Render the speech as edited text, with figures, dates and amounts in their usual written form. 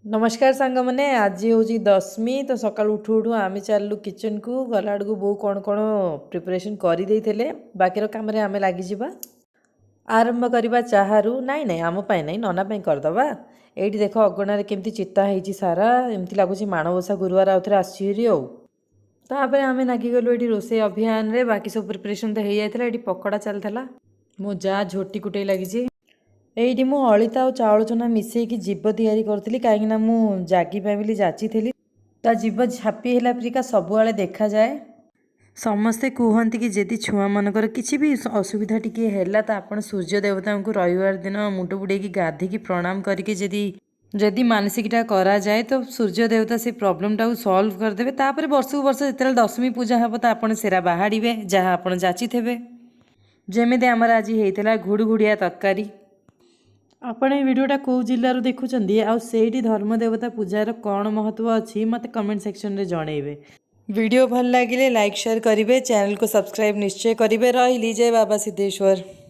ନମସ୍କାର ସାଙ୍ଗମାନେ, ଆଜି ହେଉଛି ଦଶମୀ। ତ ସକାଳୁ ଉଠୁ ଉଠୁ ଆମେ ଚାଲିଲୁ କିଚେନକୁ। ଗଲାବେଳକୁ ବୋଉ କ'ଣ କ'ଣ ପ୍ରିପାରେସନ୍ କରିଦେଇଥିଲେ। ବାକିର କାମରେ ଆମେ ଲାଗିଯିବା। ଆରମ୍ଭ କରିବା ଚାହାରୁ। ନାଇଁ ନାଇଁ, ଆମ ପାଇଁ ନାଇଁ, ନନା ପାଇଁ କରିଦେବା। ଏଇଠି ଦେଖ, ଅଗଣାରେ କେମିତି ଚିତା ହେଇଛି ସାରା। ଏମିତି ଲାଗୁଛି ମାଣବସା ଗୁରୁବାର ଆଉ ଥରେ ଆସିଛି ହେରି। ଆଉ ତାପରେ ଆମେ ଲାଗିଗଲୁ ଏଇଠି ରୋଷେଇ ଅଭିଯାନରେ। ବାକି ସବୁ ପ୍ରିପାରେସନ୍ ତ ହେଇଯାଇଥିଲା। ଏଇଠି ପକୋଡ଼ା ଚାଲିଥିଲା। ମୋ ଯା ଝୋଟି କୁଟେଇ ଲାଗିଛି। ଏଇଠି ମୁଁ ଅଳିତା ଆଉ ଚାଉଳ ଚୁନା ମିଶେଇକି ଜୀବ ତିଆରି କରୁଥିଲି, କାହିଁକିନା ମୁଁ ଜାଗି ପାଇଁ ବୋଲି ଯାଚିଥିଲି। ତା ଜୀବ ଛାପି ହେଲା ପରିକା ସବୁବେଳେ ଦେଖାଯାଏ। ସମସ୍ତେ କୁହନ୍ତି କି ଯଦି ଛୁଆମାନଙ୍କର କିଛି ବି ଅସୁବିଧା ଟିକିଏ ହେଲା, ତ ଆପଣ ସୂର୍ଯ୍ୟ ଦେବତାଙ୍କୁ ରବିବାର ଦିନ ମୁଣ୍ଡ ବୁଡ଼େଇକି ଗାଧେଇକି ପ୍ରଣାମ କରିକି ଯଦି ମାନସିକଟା କରାଯାଏ, ତ ସୂର୍ଯ୍ୟ ଦେବତା ସେ ପ୍ରୋବ୍ଲେମଟାକୁ ସଲ୍ଭ କରିଦେବେ। ତାପରେ ବର୍ଷକୁ ବର୍ଷ ଯେତେବେଳେ ଦଶମୀ ପୂଜା ହେବ, ତ ଆପଣ ସେରା ବାହାଡ଼ିବେ ଯାହା ଆପଣ ଯାଚିଥିବେ। ଯେମିତି ଆମର ଆଜି ହେଇଥିଲା ଘୁଡ଼ୁଘୁଡ଼ିଆ ତରକାରୀ। ଆପଣ ଏଇ ଭିଡ଼ିଓଟା କେଉଁ ଜିଲ୍ଲାରୁ ଦେଖୁଛନ୍ତି ଆଉ ସେଇଠି ଧର୍ମ ଦେବତା ପୂଜାର କ'ଣ ମହତ୍ତ୍ୱ ଅଛି, ମୋତେ କମେଣ୍ଟ ସେକ୍ସନରେ ଜଣେଇବେ। ଭିଡ଼ିଓ ଭଲ ଲାଗିଲେ ଲାଇକ୍, ସେୟାର କରିବେ। ଚ୍ୟାନେଲକୁ ସବସ୍କ୍ରାଇବ୍ ନିଶ୍ଚୟ କରିବେ। ରହିଲି, ଜୟ ବାବା ସିଦ୍ଧେଶ୍ୱର।